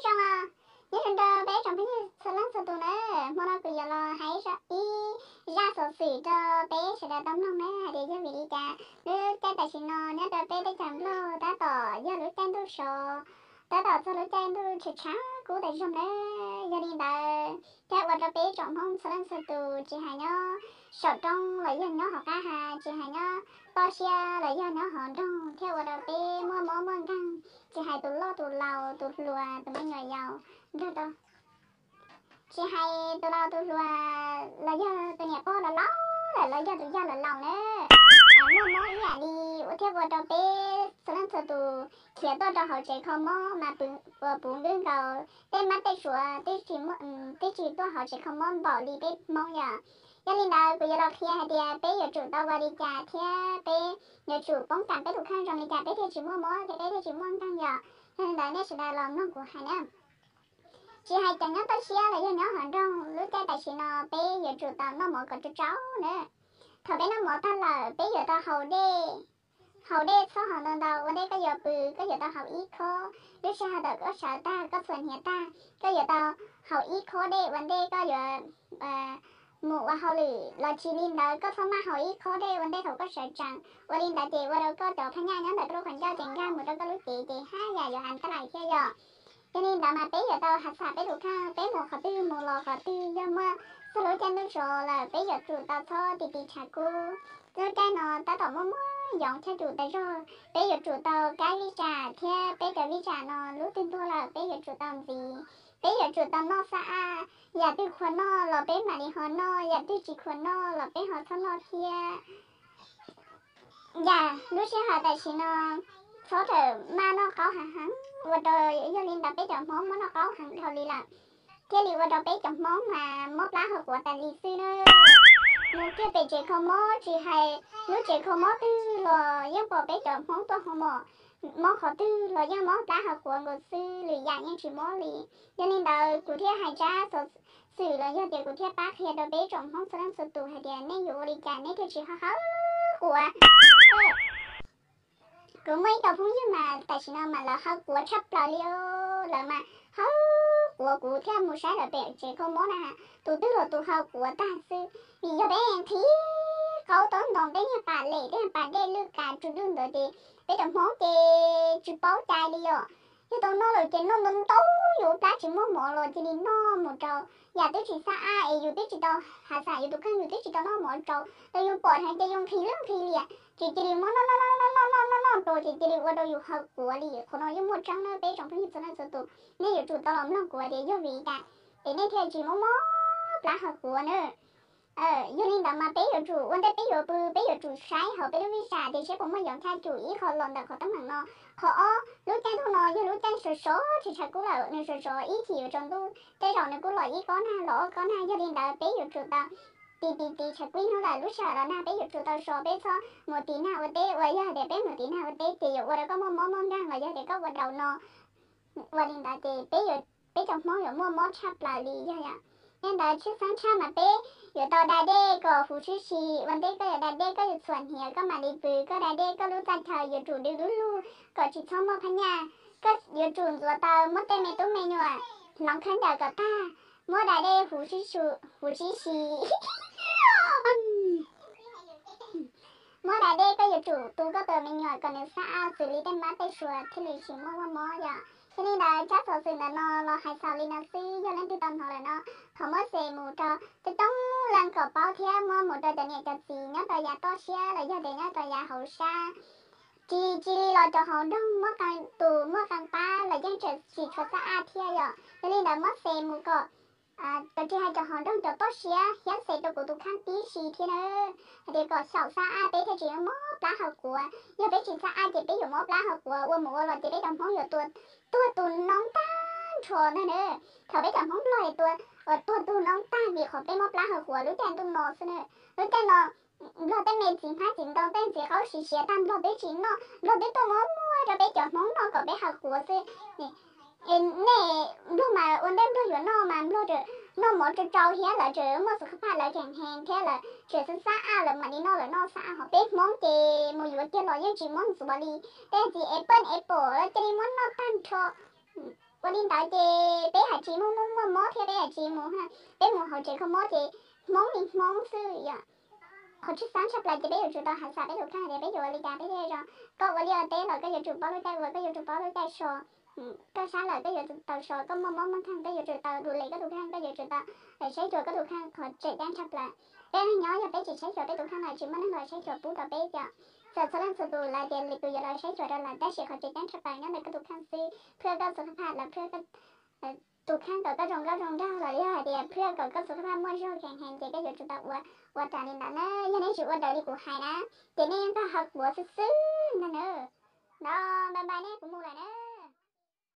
Zoo os, nyob zoo rau peb tsoom phooj ywg txhua leej txhua tus na. Hmo no kuv yuav los hais ib zaj xov xwm rau peb sawv daws tau mloog na, hais tias yog vim li cas lub caij tam sim no nyob rau peb teb chaws Nplog tab tom yog lub caij ntuj so, tab tom txog lub caij ntuj tshav tshav kub tas zog na. Yog li ntawd thiab ua rau peb tsoom Hmoob txhua leej txhua tus, tsis hais nyob saum roob los yog nyob hauv qab ha, tsis hais nyob toj siab los yog nyob hauv nroog, thiab ua rau peb muaj mob muaj nkeeg, tsis hais tus loj tus laus, tus hluas, tus me nyuam yaus, nrog rau tsis hais tus laus tus hluas los yog tus niam pog los laus lawm los yog tus yawg los laus na, muaj mob ib yam li, ua thiab ua rau peb txhua leej txhua tus khiav tuaj rau hauv tsev kho mob mas puv nkaus tej mab tej suav twb tsis tuaj hauv tsev kho mob npaum li peb Hmoob yom. Yog li ntawd kuv yuav los qhia hais tias peb yuav tsum tau ua li cas thiab peb yuav tsum poob kam peb tus kheej zoo li cas peb thiaj tsis muaj mob thiab peb thiaj tsis muaj nkeeg yom. Yog li ntawd nej sawv daws los mloog kuv hais na. Tsis hais cov nyob toj siab los yog nyob hauv nroog, lub caij tam sim no peb yuav tsum tau noj mov kom tsau tsau na. Thaum peb noj mov tag lawm peb yuav tau haus dej, haus dej txhob haus ntau ntau, ua ntej koj yuav pw koj yuav tau haus ib khob. Lub sij hawm thaum koj sawv tag koj txhuam hniav tag koj yuav tau haus ib khob dej ua ntej koj yuav mus ua hauj lwm los tsis li ntawd koj txhob maj haus ib khob dej ua ntej thaum koj sawv tsees, ua li ntawd ces ua rau koj cov phab nyaj nyob ntawm koj lub qhov ncauj ces nkag mus rau koj lub cev ces haj yam yuav as ntau lawm thiab yom. Yog li ntawd mas peb yuav tau hav xam peb tus kheej, peb mus qhov twg mus los qhov twg yog muaj txog lub caij ntuj so lawm peb yuav tsum tau txhob ti ti tshav kub. Lub caij no tab tom muaj muaj yoov thiab tsum tas zog, peb yuav tsum tau kaib vij tsam thiab peb cov vij tsam no lub twg ntuag lawm peb yuav tsum tau ntxiv. Peb yuav tsum tau noj xab ab, yam twg qhuas noj los peb mam li ho noj, yam twg tsis qhuas noj los peb ho txhob noj thiab. Yam lub sij hawm tam sim no txhob rawm maj noj qaub heev heev, ua rau yog li ntawd peb cov Hmoob muab noj qaub heev dhau li lawm, thiaj li ua rau peb cov Hmoob mas mob plab hau quav tas li xwb na. Mus kiag pem tsev kho mob tsis hais lub tsev kho mob twg los yeej pom peb cov Hmoob tuaj hauv mom, mob qhov twg los yeej mob plab hau quav nkaus xwb, lwm yam yeej tsis mob li. Yog li ntawd kuv thiaj hais tsab xov xwm los yog tias kuv thiaj pab qhia rau peb tsoom Hmoob txhua leej txhua tus hais tias nej yuav ua li cas nej thiaj tsis hau quav. Kuv muaj ib co phooj ywg mas tam sim no mas lawv hau quav tshaj plaws li, lawv mas hau quav, kuv thiaj mus saib lawv pem tsev kho mob na, tus twg los tus hau quav tag xwb. Vim yog peb nqhis qaub taub ntoos, peb niag pas lem, peb niag pas dej lwj kav tsw dwj ntawd ces peb cov Hmoob ces tsis paub cai li os. Yog tau noj lawm ces noj ntau ntau, yus plab tsis muaj mov los cia li noj mus rau yam twb tsis xab ab es yus twb tsis tau hav xam yus tus kheej, yus twb tsis tau noj mov rau, los yus pom heev ces yus nqhis lwj nqhis liam ces cia li muab noj noj noj noj noj noj noj rau ces cia li ua rau yus hau quav li. Qhov no yeej muaj tseeb na peb tsoom phooj ywg txhua leej txhua tus, nej yuav tsum tau los mloog kuv tias yog vim li cas es nej thiaj tsis mob mob plab hau quav na. Yog li ntawd mas peb yuav tsum ua ntej peb yuav pw peb yuav tsum saib hauv peb lub vij tsam tias seb puas muaj yoov tshaj cum ib qho los ntawm qhov teeb meem no. Qhov ob, lub caij ntuj no yog lub caij sov sov tsis tshav kub lawm, nws sov sov ib chim yuav tsaus ntuj, tej zaum nws kuj los ib kob nag los ob kob nag. Yog li ntawd peb yuav tsum tau tiv tiv tiv tshav kub ib hnub lawm, lub sij hawm los nag peb yuav tsum tau so, peb txhob mus tiv nag ua teb, uas yog hais tias peb mus tiv nag ua teb ces yuav ua rau koj muaj mob muaj nkeeg los yog tias koj ua daus no. Ua li ntawd ces peb yuav, peb cov Hmoob yuav muaj mob tshaj plaws li yog yom. Yog li ntawd tshwj xeeb tshaj mas peb yuav tau da dej kom huv sib si, ua ntej koj yuav da dej koj yuav txhuam hniav koj mam li pw, koj da dej koj lub txaj chaw yuav tsum dwb lub lug kom tsis txhob muaj phab nyaj, koj yuav tsum ntxuav taw muab tej me tub me nyuam hloov khaub ncaws kom tag, muab da dej huv sib su, huv sib si. Muab da dej koj yuav tsum tu koj tus me nyuam kom nws xab ab xws li tej mab tej suav thiaj li tsis muaj mob yom. Yog li ntawd tsab xov xwm ntawm no los hais xaus li no xwb, yog leej twg tau hnov lawm no thov muab share mus rau coob coob leej kom paub thiab muab mus rau cov niam cov txiv nyob rau yav toj siab los yog tias nyob rau yav hauv sab. Tsis cia li los cov hauv nroog muaj qee tus muaj qee pab los yeej tseem tsis tshua xab ab thiab yom. Yog li ntawd muab share mus kom, tsis hais cov hauv nroog cov toj siab hiab share rau kuv tus kheej tib si thiab na, hais tias kom xyaum xab ab peb thiaj tsis mob plab hau quav. Yog peb tsis xab ab ces peb yuav mob plab hau quav, ua mus ua los ces peb cov Hmoob yuav tuag tu noob tag nrho ntag na. Thaum peb cov Hmoob Nplog es tuag, uas tuag tu noob tag vim qhov peb mob plab hau quav lub caij ntuj no xwb na. Lub caij no Nplog tej me txiv hmab txiv ntoo tej ntxiv qaub siav siav tag Nplog twb tsis noj, Nplog twb tuaj muab muag rau peb cov Hmoob noj kom peb hau quav xwb. Nej, Nplog mas ua ntej Nplog yuav noj mas Nplog noj mov tsau tsau thiab lawv tseem muaj xu kha phaj lawv kheem heev thiab lawv tseem xab xab ab lawv mam li noj lawv noj xab ab, ho peb Hmoob ces mus yuav kiag los yeej tsis muab ntxuav li. Tej txiv es paj es pom cia li muab noj tag nrho. Ua li ntawd ces peb hais tsis muaj muaj mob thiab peb hais tsis mus, peb mus hauv tsev kho mob ces Hmoob li Hmoob xwb yom. Qhov tshwj xeeb tshaj plaws ces peb yuav tsum tau hais xam peb tus kheej tias peb yuav ua li cas peb thiaj zoo. Koj ua liaj teb los koj yuav tsum paub lub caij ua, koj yuav tsum paub lub caij so. Koj sab lawm koj yuav tau so, koj muaj mob muaj kheej koj yuav tsum tau du li koj tus kheej, koj yuav tsum tau saib xyuas koj tus kheej qhov tseem ceeb tshaj plaws. Peb neeg nyob yog peb tsis saib xyuas peb tus kheej los tsis muaj neeg los saib xyuas pub rau peb tias txawm txhua leej txhua tus lawv tias lwm tus yuav los saib xyuas rau lawv tab sis qhov tseem ceeb tshaj plaws nyob ntawm koj tus kheej xwb, phwj koj xu kha phaj los phwj tus kheej kom koj zoo nkauj zoo nraug los yog hais tias phwj kom koj xu kha phaj muaj zog kheev heev ces koj yuav tsum tau ua, ua raws li ntawd na. Yog nej tsis ua raws li kuv hais na ces nej yeej tau haw quav xwb xwb ntag na. No, bye bye nej, kuv mus lawm na.